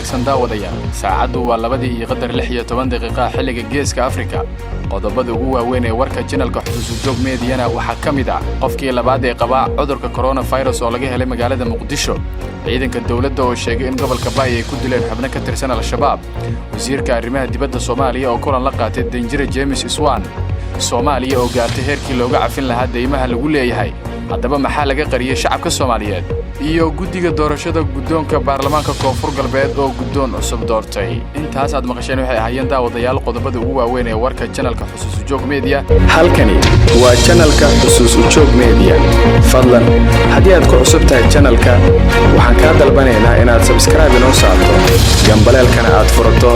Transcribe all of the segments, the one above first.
Wanaagsan daawadayaal. Saacaddu waa 2:16 xilliga Geeska Afrika. Qodobada ugu waaweyn ee warka channelka Xusuusujoog Mediyana waxaa ka mid ah qofkii labaad ee qabaa cudurka coronavirus oo laga helay magaalada Muqdisho, ciidanka dowladda oo sheegay in gobolka Baay ay ku dileen xubno ka tirsan Al-Shabaab, wasiirka arrimaha dibadda Soomaaliya oo kulan la qaatay danjire James Swan, Soomaaliya oo gaartay heerkii looga cafin lahaa deymaha lagu leeyahay. Haddaba maxaa laga qariyey shacabka Soomaaliyeed? Iyo guddiga doorashada guddoonka baarlamaanka Koonfur Galbeed oo guddoon cusub doortay. Intaas aad maqasheen waxay ahaayeen, daawadayaal, qodobada ugu waaweyn ee warka channelka Xusuusujoog Media. Halkani waa channelka Xusuus Ujoog Media. Fadlan haddii aad ku cusub tahay channelka, waxaan kaa dalbanaynaa inaad subscribe inoo saarto, gambaleelkana aad furato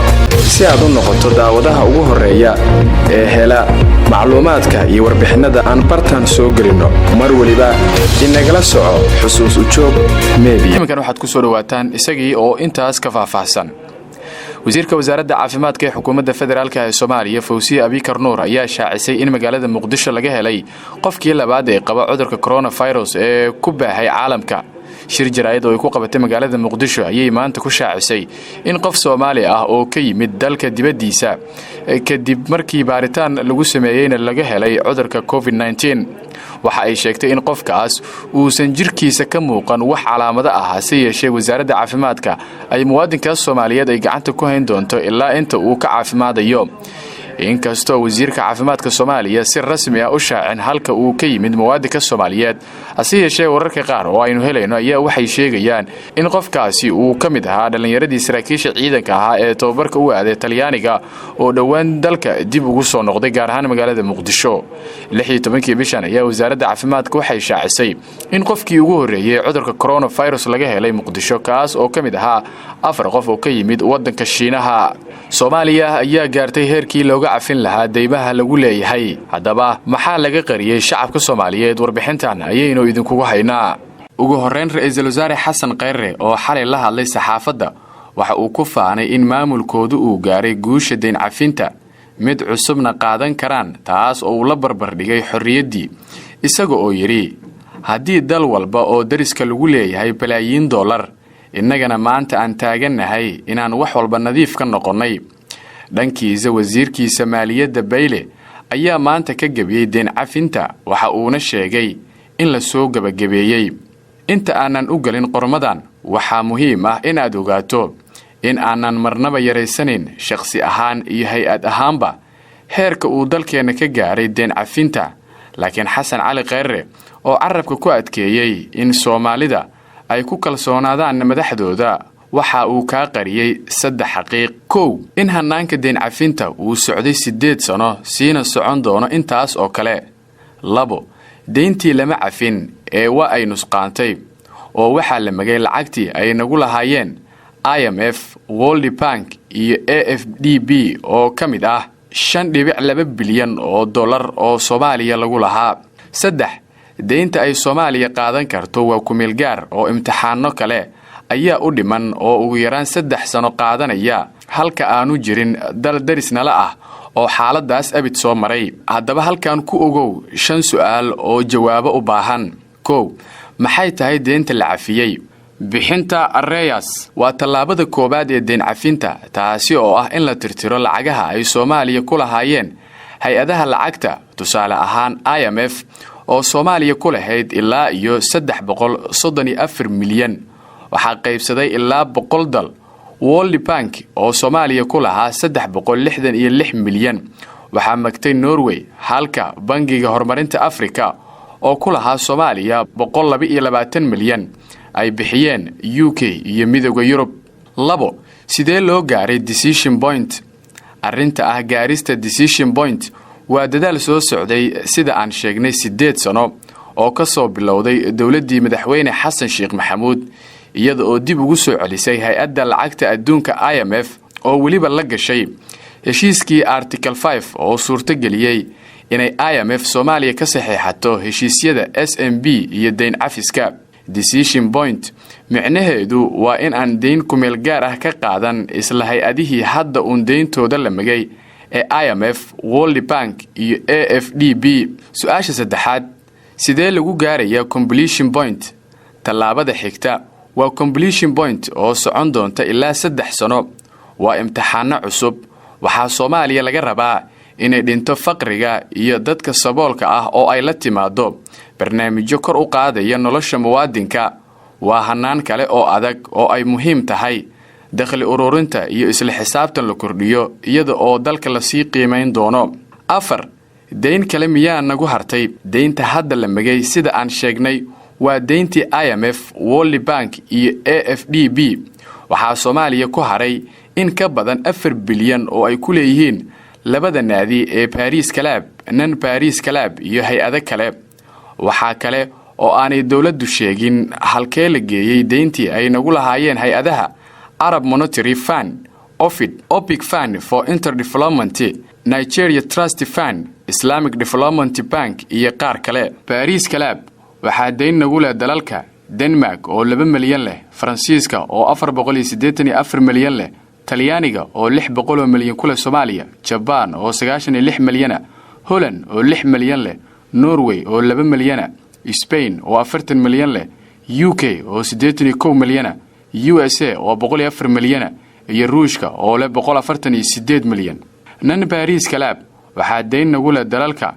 si aad u noqoto daawadaha ugu horreeya ee hela macluumaadka iyo warbixinnada aan bartan soo gelinno. Mar weliba inagala soco Xusuus Ujoog Media. Iminkan waxaad ku soo dhowaataan isagii oo intaas ka faahfaahsan. Wasiirka wasaaradda caafimaadka ee xukuumadda federaalka ee Soomaaliya, Fawsiye Abikar Nuur, ayaa shaacisay in magaalada Muqdisho laga helay qofkii labaad ee qaba cudurka coronavirus ee ku baahay caalamka. Shir jaraa'id oo ay ku qabatay magaalada Muqdisho ayay maanta ku shaacisay in qof Soomaali ah oo ka yimid dalka dibaddiisa, kadib markii baaritaan lagu sameeyeyna laga helay cudurka COVID-19. Waxa ay sheegtay in qofkaas uusan jirkiisa ka muuqan wax calaamado ah, hase yeeshee wasaaradda caafimaadka ay muwaadinkaas Soomaaliyeed ay gacanta ku hayn doonto ilaa inta uu ka caafimaadayo. Inkastoo wasiirka caafimaadka Soomaaliya si rasmi ah u shaacin halka uu ka yimid muwaadinka Soomaaliyeed, hase yeeshee wararka qaar oo aynu helayno ayaa waxay sheegayaan in qofkaasi uu ka mid ahaa dhallinyaradii saraakiisha ciidanka ahaa ee tababarka u aaday Talyaaniga oo dhowaan dalka dib ugu soo noqday, gaar ahaan magaalada Muqdisho. 16-kii bishan ayaa wasaaradda caafimaadka waxay shaacisay in qofkii ugu horreeyey cudurka coronavirus laga helay Muqdisho, kaas oo ka mid ahaa afar qof oo ka yimid waddanka Shiinaha. Soomaaliya ayaa gaartay heerkii looga cafin lahaa deymaha lagu leeyahay. Haddaba maxaa laga qariyey shacabka Soomaaliyeed? Warbixintan ayaynu idinkugu haynaa. Ugu horreyn, ra-iisul wasaare Xasan Kheyre oo xalay la hadlay saxaafadda waxa uu ku faanay in maamulkoodu uu gaaray guusha deyn cafinta, mid cusubna qaadan karaan, taas oo uu la barbardhigay xorriyaddii, isaga oo yidhi: "Haddii dal walba oo dariska lagu leeyahay balaayiin dollar, innagana maanta aan taagannahay inaan wax walba nadiif ka noqonnay." Dhankiisa, wasiirkiisa maaliyadda Bayle ayaa maanta ka gebiyey deen cafinta, waxa uuna sheegay in la soo gebagabeeyey. Inta aanan u gelin qormadan, waxaa muhiim ah inaad ogaato in aanan marnaba yaraysanayn shakhsi ahaan iyo hay-ad ahaanba heerka uu dalkeenna ka gaaray deen cafinta. Laakiin Xasan Cali Kheyre oo carabka ku adkeeyey in Soomaalida ay ku kalsoonaadaan madaxdooda, waxa uu kaa qariyey saddex xaqiiq. Kow, in hannaanka deen cafinta uu socday 8 sano, siina socon doono intaas oo kale. Labo, deyntii lama cafin ee waa ay nusqaantay, oo waxaa la magay lacagtii ay nagu lahaayeen IMF, World Bank iyo AfDB, oo ka mid ah 5.2 bilyan oo dollar oo Soomaaliya lagu lahaa. Saddex, deynta ay Soomaaliya qaadan karto waa kumeel gaar, oo imtixaano kale ayaa u dhiman oo ugu yaraan 3 sano qaadanaya, halka aanu jirin dal darisnala ah oo xaaladaas abid soo maray. Haddaba halkan ku ogow shan su'aal oo jawaabo u baahan. Kow, maxay tahay deynta la cafiyey? Bixinta arrears waa tallaabada koowaad ee deen cafinta, taasi oo ah in la tirtiro lacagaha ay Soomaaliya ku lahaayeen hay-adaha lacagta. Tusaale ahaan, IMF oo Soomaaliya ku lahayd ilaa iyo 334 milyan waxaa qaybsaday ilaa 100 dal. World Bank oo Soomaaliya ku lahaa 366 milyan waxaa magtay Norway, halka Bangiga Horumarinta Africa oo ku lahaa Soomaaliya 122 milyan ay bixiyeen UK iyo Midooda Yurub. Labo, sidee loo gaaray decision point? Arrinta ah gaarista decision point waa dadaal soo socday, sida aan sheegnay, 8 sano, oo ka soo bilowday dowladdii madaxweyne Xasan Sheekh Maxamuud, iyada oo dib ugu soo celisay hay-adda lacagta adduunka IMF, oo weliba la gashay heshiiskii Article 5 oo suurtogeliyey inay IMF Soomaaliya ka saxiixato heshiisyada SMB iyo deyn cafiska. Decision point micnaheedu waa in aan deyn kumeel gaar ah ka qaadan isla hay-adihii hadda uun deyntooda la magay ee IMF, World Bank iyo AfDB. Su-aasha saddexaad, sidee lagu gaarayaa completion point? Tallaabada xigta Waa completion point oo socon doonta ilaa 3 sano. Waa imtixaano cusub. Waxaa Soomaaliya laga rabaa inay dhinto faqriga iyo dadka saboolka ah oo ay la timaado barnaamijyo kor u qaadaya nolosha muwaadinka. Waa hanaan kale oo adag oo ay muhiim tahay dakhli ururinta iyo isla xisaabtan la kordhiyo, iyada oo dalka lasii qiimayn doono. Afar, deyn kale miyaa nagu hartay? Deynta hadda la megay, sida aan sheegnay, waa deyntii IMF, World Bank iyo AfDB. Waxaa Soomaaliya ku haray in ka badan 4 bilyan oo ay ku leeyihiin labada naadi ee Paris Club, Non Paris Club iyo hay-ado kale. Waxaa kale oo aanay dowladdu sheegin halkee la geeyey deyntii ay nagu lahaayeen hay-adaha Arab Monetary Fund, OFID, OPEC Fund for Interdevelopment, Nigeria Trust Fund, Islamic Development Bank iyo qaar kale. Paris Club waxaa deyn nagu leh dalalka Denmark oo 2 milyan leh, Faransiiska oo 484 milyan leh, Talyaaniga oo 600 milyan ku leh Soomaaliya, Jabaan oo 96 milyana, Holland oo 6 milyan leh, Norway oo 2 milyana, Spain oo 40 milyan leh, UK oo 81 milyana, USA oo 104 milyana iyo Ruushka oo leh 148 milyan. Non Paris Club waxaa deyn nagu leh dalalka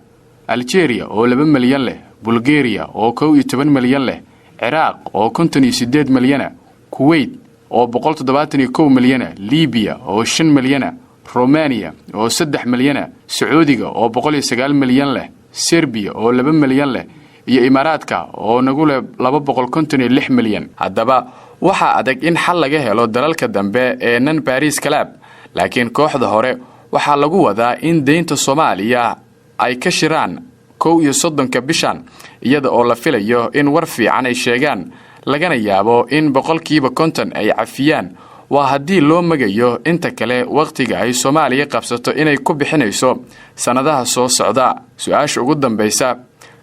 Algeria oo 2 milyan leh, Bulgaria oo 11 milyan leh, Ciraaq oo 58 milyana, Kuweyt oo 171 milyana, Libiya oo 5 milyana, Romaniya oo 3 milyana, Sacuudiga oo 109 milyan leh, Serbiya oo 2 milyan leh iyo Imaaraadka oo nagu leh 256 milyan. Haddaba waxaa adag in xal laga helo dalalka dambe ee Non Paris Club, laakiin kooxda hore waxaa lagu wadaa in deynta Soomaaliya ay ka shiraan 31-ka bishan, iyada oo la filayo in war fiican ay sheegaan, lagana yaabo in 50% ay cafiyaan. Waa haddii loo magayo inta kale wakhtiga ay Soomaaliya qabsato inay ku bixinayso sannadaha soo socda. Su-aasha ugu dambaysa: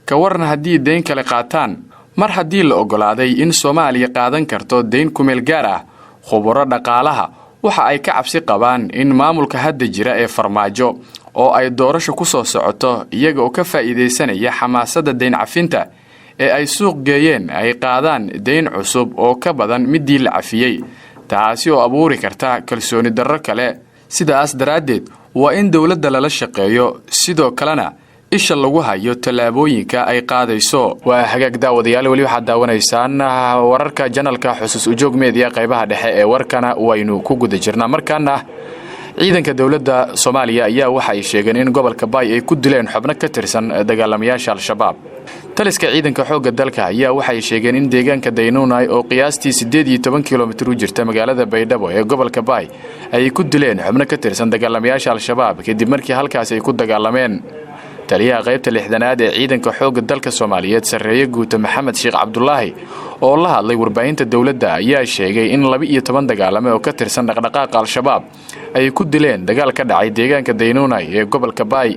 ka waran haddii deyn kale qaataan? Mar haddii la oggolaaday in Soomaaliya qaadan karto deyn kumeel gaar ah, khuburo dhaqaalaha waxa ay ka cabsi qabaan in maamulka hadda jira ee Farmaajo oo ay doorasho ku soo socoto, iyaga oo ka faa'iidaysanaya xamaasadda deyn cafinta ee ay suuq geeyeen, ay qaadaan deyn cusub oo ka badan midii la cafiyey, taasi oo abuuri karta kalsooni darro kale. Sidaas daraaddeed waa in dowladda lala shaqeeyo, sidoo kalena isha lagu hayo tallaabooyinka ay qaadayso. Waa hagaag, daawadayaal, weli waxaad daawanaysaan wararka channelka Xusuus Ujoog Media. Qaybaha dhexe ee warkana waynu ku guda jirnaa. Markaana ciidanka dowladda Soomaaliya ayaa waxa ay sheegeen in gobolka Baay ay ku dileen xubno ka tirsan dagaalamayaasha Al-Shabaab. Taliska ciidanka xoogga dalka ayaa waxay sheegeen in deegaanka Daynuunay oo qiyaastii 18 kilomitir u jirta magaalada Baydhabo ee gobolka Baay ay ku dileen xubno ka tirsan dagaalamayaasha Al-Shabaab, kadib markii halkaasi ay ku dagaalameen. Taliyaha qaybta 60aad ee ciidanka xoogga dalka Soomaaliyeed, sarreeye guuta Maxamed Sheekh Cabdulaahi, oo la hadlay warbaahinta dowladda, ayaa sheegay in 12 dagaalame oo ka tirsan dhaqdhaqaaqa Al-Shabaab ay ku dileen dagaal ka dhacay deegaanka Daynuunay ee gobolka Baay.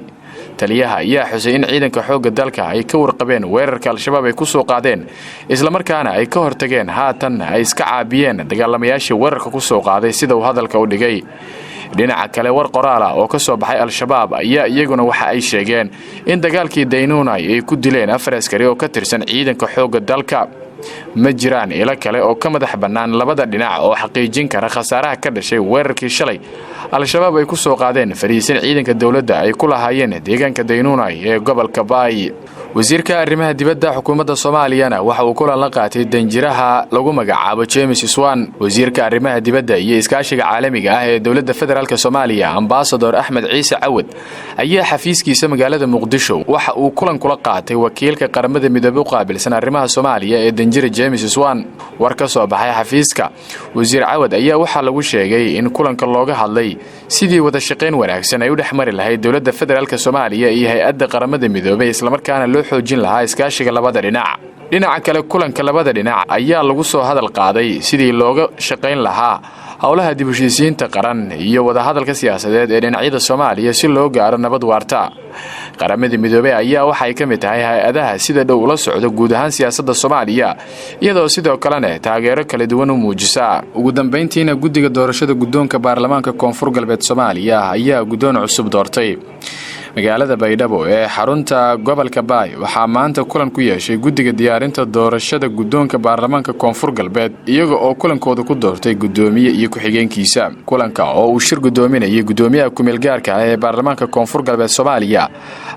Taliyaha ayaa xusay in ciidanka xoogga dalka ay ka warqabeen weerarka Al-Shabaab ay ku soo qaadeen, islamarkaana ay ka hortageen, haatan ay iska caabiyeen dagaalamayaashii weerarka ku soo qaaday, sida uu hadalka u dhigay. Dhinaca kale, war qoraal ah oo ka soo baxay Al-Shabaab ayaa iyaguna waxa ay sheegeen in dagaalkii Daynuunay ay ku dileen afar askari oo ka tirsan ciidanka xoogga dalka. Ma jiraan ilo kale oo ka madax bannaan labada dhinac oo xaqiijin kara khasaaraha ka dhashay weerarkii shalay Al-Shabaab ay ku soo qaadeen fariisin ciidanka dowladda ay ku lahaayeen deegaanka Daynuunay ee gobolka Baay. Wasiirka arrimaha dibadda xukuumadda Soomaaliyana waxa uu kulan la qaatay danjiraha lagu magacaabo James Swan. Wasiirka arrimaha dibadda iyo iskaashiga caalamiga ah ee dowladda federaalka Soomaaliya, ambasador Axmed Ciise Cawad, ayaa xafiiskiisa magaalada Muqdisho waxa uu kulan kula qaatay wakiilka Qaramada Midoobey u qaabilsan arrimaha Soomaaliya ee danjira James Swan. War ka soo baxay xafiiska wasiir Cawad ayaa waxaa lagu sheegay in kulanka looga hadlay sidii wada shaqayn wanaagsan ay u dhex mari lahayd dowladda federaalka Soomaaliya iyo hay-adda Qaramada Midoobey, islamarkaana loo xoojin lahaa iskaashiga labada dhinac. Dhinaca kale, kulanka labada dhinac ayaa lagu soo hadal qaaday sidii looga shaqayn lahaa howlaha dib heshiisiinta qaran iyo wadahadalka siyaasadeed ee dhinacyada Soomaaliya si loo gaaro nabad waarta. Qaramada Midoobey ayaa waxay ka mid tahay hay-adaha sida dhow ula socda guud ahaan siyaasadda Soomaaliya, iyadoo sidoo kalena taageero kala duwan u muujisa. Ugu dambeyntiina, guddiga doorashada guddoonka baarlamaanka Koonfur Galbeed Soomaaliya ayaa guddoon cusub doortay. Magaalada Baydhabo ee xarunta gobolka Baay waxaa maanta kulan ku yeeshay guddiga diyaarinta doorashada guddoonka baarlamaanka Koonfur Galbeed, iyaga oo kulankooda ku doortay guddoomiye iyo ku-xigeenkiisa. Kulanka oo uu shir guddoominayay guddoomiyaha kumeelgaarka ah ee baarlamaanka Koonfur Galbeed Soomaaliya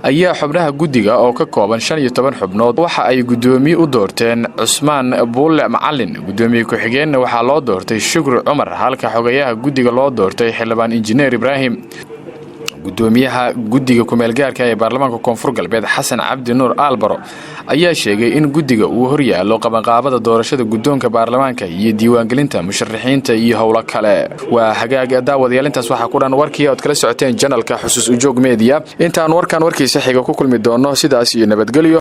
ayaa xubnaha guddiga oo ka kooban 15 xubnood waxa ay guddoomiye u doorteen Cusmaan Buulle Macalin, guddoomiye ku-xigeenna waxaa loo doortay Shukri Cumar, halka xogayaha guddiga loo doortay xildhibaan Injineer Ibraahim. Gudoomiyaha guddiga kumeelgaarka ee baarlamaanka Koonfur Galbeed, Xasan Cabdi Nuur Aalbaro, ayaa sheegay in guddiga uu horyaalo qabanqaabada doorashada guddoonka baarlamaanka iyo diiwaangelinta musharaxiinta iyo howlo kale. Waa hagaag, daawadayaal, intaas waxaa ku dhan warkii ood kala socoteen channelka Xusuus Ujoog Media. Intaan warkan warkiisa xiga ku kulmi doono, sidaas iyo nabadgelyo.